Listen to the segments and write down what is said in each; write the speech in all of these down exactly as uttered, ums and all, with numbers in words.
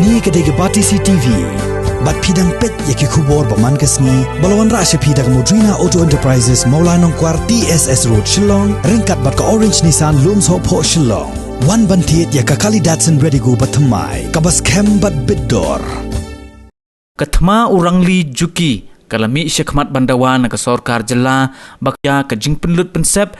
Kane ka dei ka Batesi TV. Bad phi dang peit ïa ki khubor ba man ka sngi ba la wanrah sha phi da ka Mudrina Auto Enterprises, Mawlai Nongkwar, T S S Road, Shillong, ryngkat bad ka Orange Nissan, Lumshohphoh, Shillong. Wan ban thied ïa ka Kali Datsun Redigo ba thymmai, kaba skhem bad bit dor. Ka thma u Rangli Juki ka la mih shakhmat ban dawa na ka sorkar jylla ba ka jingpynlut pynsep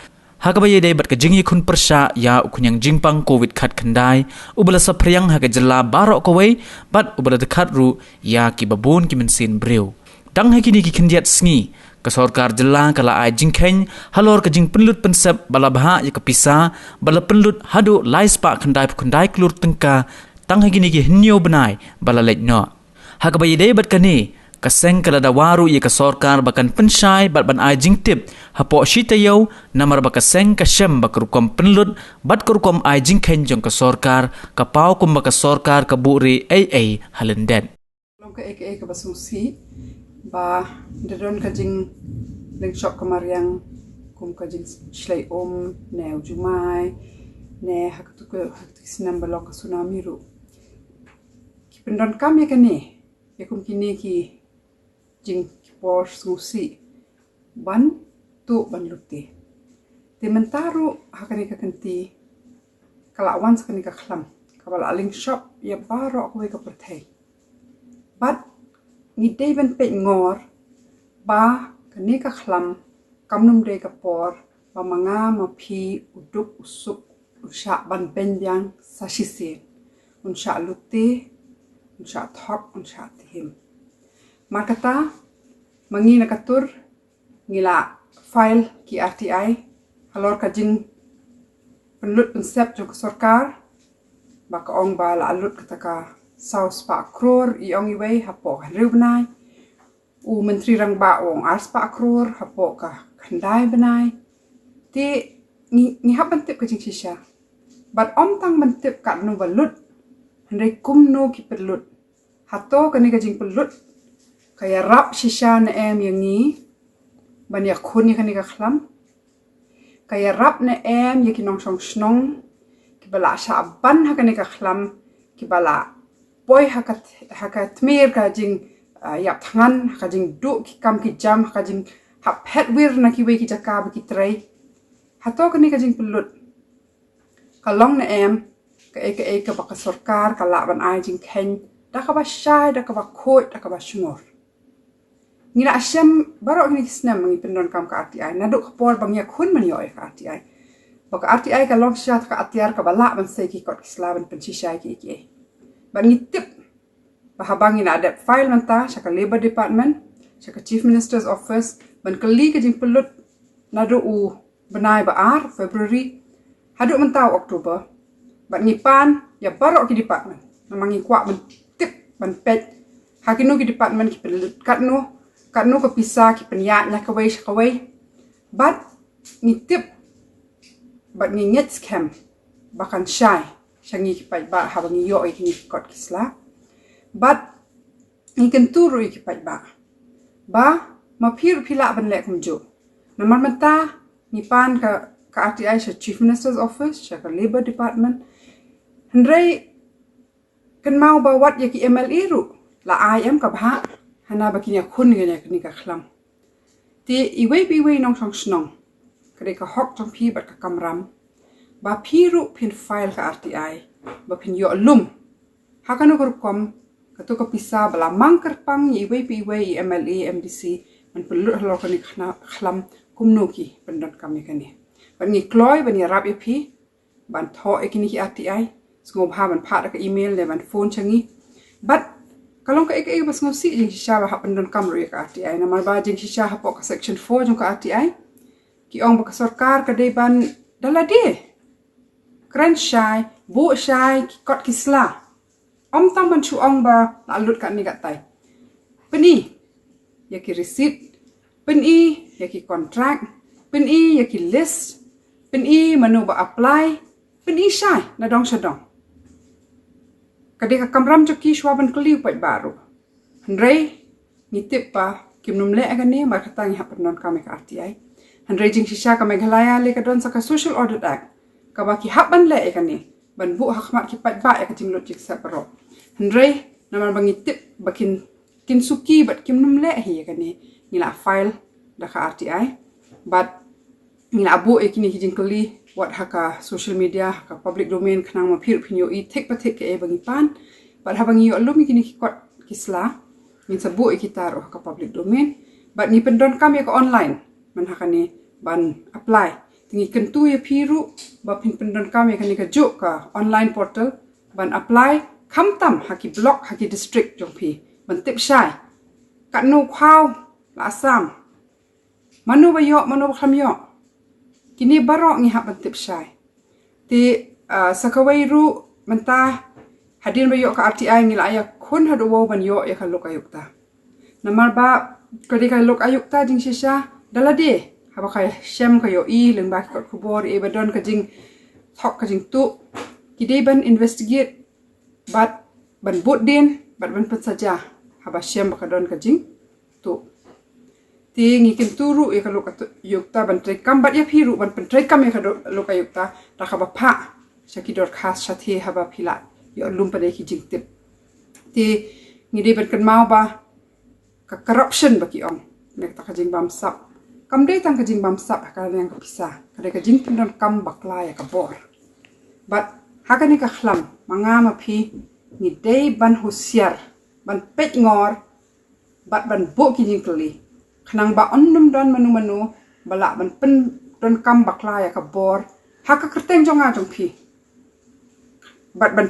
ha kaba ïadei bad ka jingïakhun pyrshah ïa u khñiang jingpang covid khatkhyndai uba la saphriang ha ka jylla baroh kawei bad uba la dkhat ruh ïa kiba bun ki mynsiem briew. Tang ha kine ki khyndiat sngi ka sorkar jylla ka la ai jingkheiñ halor ka jingpynlut pynsep ba la bhah ïa ka pisa ba la pynlut haduh lai spah khyndai phew khyndai klur tyngka tang ha kine ki hynñiew bnai ba la leit noh. Ha kaba ïadei bad kane, ka seng ka la dawa ruh ïa ka sorkar ba kan pynshai bad ban ai jingtip hapoh shi taïew, namar ba ka seng ka shem ba ka rukom pynlut bad ka rukom ai jingkheiñ jong ka sorkar ka paw kumba ka sorkar ka buhrieh ei ei ha lyndet. Long kaei kaei kaba sngewsih ba da don ka jinglynshop ka mariang kum ka jingshlei um ne u jumai ne ha katu ka, ha katu ka snem ba long ka tsunami ruh. Ki pyndonkam ïa kane, ïa kum kine ki jing, ki por sngewsih ban tuh ban lute. Te mynta ruh ha kane ka kynti ka la wan sa kane ka khlam kaba la lynshop ïa baroh kawei ka pyrthei. Bad ngi dei ban peit ngor ba kane ka khlam kam nym dei ka por ba ma nga ma phi u duk u suk un shah ban beiñ biang sa shisien, un shah lute, un shah thok, un shah tihim. Mar kata, ma ngi na ka tur ngi la file ki R T I halor ka jingpynlut pynsep jong ka sorkar ba ka ong ba la lut kata ka saw spah klur, i ong iwei hapoh ka hynriew bnai, u Myntri Rangbah u ong ar spah klur hapoh ka khyndai bnai. Te ngi, ngi hap ban tip ka jingshisha. Bad ym tang ban tip katno ba lut, hynrei kumno ki pynlut. Hato kane ka jingpynlut ka ïarap shisha ne em ïa ngi ban ïakhun ïa kane ka khlam? Ka ïarap ne em ïa ki nongshong shnong kiba la shah ban ha kane ka khlam, kiba la poi ha ka, ha ka tmier ka jing, ah, ïap thngan, ha ka jingduh ki kam ki jam, ha ka jinghap phet wir na kiwei ki jaka ba ki trei? Hato kane ka jingpynlut ka long ne em kaei kaei kaba ka sorkar ka lah ban ai jingkheiñ da kaba shai, da kaba khuid, da kaba shngor? Ngi la shem baroh kine ki snem ngi pyndonkam ka R T I, naduh ka por ba ngi ïakhun ban ïoh ïa ka R T I, ba ka R T I ka long shisha ka atiar kaba lah ban sei ki kot ki sla ban pynshisha ïa kiei kiei. Bad ngi tip ba haba ngi la dep file mynta sha ka Labour Department, sha ka Chief Minister's Office ban kylli ka jingpynlut naduh u bnai ba ar February haduh mynta u October, bad ngi pan ïa baroh ki department, namar ngi kwah ban tip, ban peit ha kino ki department ki pynlut katno, katno ka pisa ki pynïaid na kawei sha kawei. Bad ngi tip bad ngi ngeit skhem ba kan shai sha ngi ki paidbah haba ngi ïoh ïa kine ki kot ki sla. Bad ngi kyntu ruh ïa ki paidbah ba ma phi ruh phi lah ban leh kumjuh. Namar mynta ngi pan ka, ka R T I sha Chief Minister's Office, sha ka Labour Department. Hynrei kynmaw ba wat ïa ki M L A ruh la ai em ka bhah hana ba kin ïakhun ïa kane ka khlam. Te iwei pa iwei nongshong shnong, ka dei ka hok jong phi bad ka kamram ba phi ruh phin file ka R T I ba phin ïoh lum ha kano ka rukom kato ka pisa ba la mang kyrpang ïa iwei pa iwei i M L A, M D C ban pynlut halor kane ka khlam, kumno ki pyndonkam ïa kane. Bad ngi kloi ban ïarap ïa phi ban thoh ïa kine ki R T I, sngewbha ban phah da ka email ne ban phone sha ngi. Bad ka long kaei kaei ba sngewsih jingshisha ba hap pyndonkam ruh ïa ka R T I, namar ba jingshisha hapoh ka section four jong ka R T I ki ong ba ka sorkar ka dei ban da lade kren shai, buh shai ki kot ki sla. Ym tang ban shu ong ba la lut katne katai. Pyni ïa ki receipt, pyni ïa ki contract, pyni ïa ki list, pyni mano ba apply, pyni shai na dong sha dong. Ka dei ka kamram jong ki shuwa ban kylli u paidbah ruh. Hynrei ngi tip ba kim nym leh kane, mar kata ngi hap pyndonkam ïa ka R T I. Hynrei jingshisha ka Meghalaya lei ka don sa ka Social Audit Act kaba ki hap ban leh ïa kane ban buh ha khmat ki paidbah ïa ka jinglut jingsep baroh. Hynrei namar ba ngi tip ba kin kin suki bad kim nym leh hi ïa kane, ngi la file da ka R T I bad ngi la buh ïa kine ki jingkylli wat ha ka social media, ha ka public domain, khnang ma phi ruh phin ïohi thik pa thik kaei ba ngi pan. Bad haba ngi ïoh lum ïa kine ki kot ki sla, ngin sa buh ïa kita ruh ha ka public domain. Bad ngi pyndonkam ïa ka online man ha kane ban apply. Te ngi kyntu ïa phi ruh ba phin pyndonkam ïa kane kajuh ka online portal ban apply, khamtam ha ki block, ha ki district jong phi, ban tip shai katno khaw la Assam, mano ba ïoh, mano ba khlem ïoh. Kine baroh ngi hap ban tip shai. Te, ah, sa kawei ruh mynta, hadien ba ïoh ka R T I, ngi la ïakhun haduh wow ban ïoh ïa ka lok ayukta. Namar ba ka dei ka lok ayukta jingshisha da lade, haba ka shem ka ïohi lyngba ki kot khubor ïa ba don ka jingthok ka jingtuh, ki dei ban investigate bad ban bud dien bad ban pynsaja haba shem ba ka don ka jingtuh. Te ngi kyntu ruh ïa ka lok ayukta ban treikam bad ïa phi ruh ban pyntreikam ïa ka do-, lok ayukta da kaba phah sha ki dorkhas shatei haba phi la ïoh lum pat ïa ki jingtip. Te ngi dei ban kynmaw ba ka corruption ba ki ong, ne kata ka jingbamsap, kam dei tang ka jingbamsap ha ka liang ka pisa, ka dei ka jingpyndonkam bakla ïa ka bor. Bad ha kane ka khlam, ma nga ma phi, ngi dei ban husiar, ban peit ngor bad ban buh ki jingkylli, khnang ba un nym don mano mano ba lah ban pyndonkam bakla ïa ka bor ha ka kyrteng jong nga jong phi, bad ban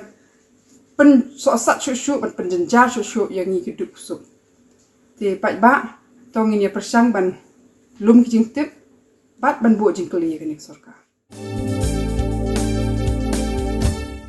pynsohsat shuh shuh, ban pynjynjar shuh shuh ïa ngi ki duk suk. Te paidbah, to ngin ïa pyrshang ban lum ki jingtip bad ban buh jingkylli ïa kane ka sorkar.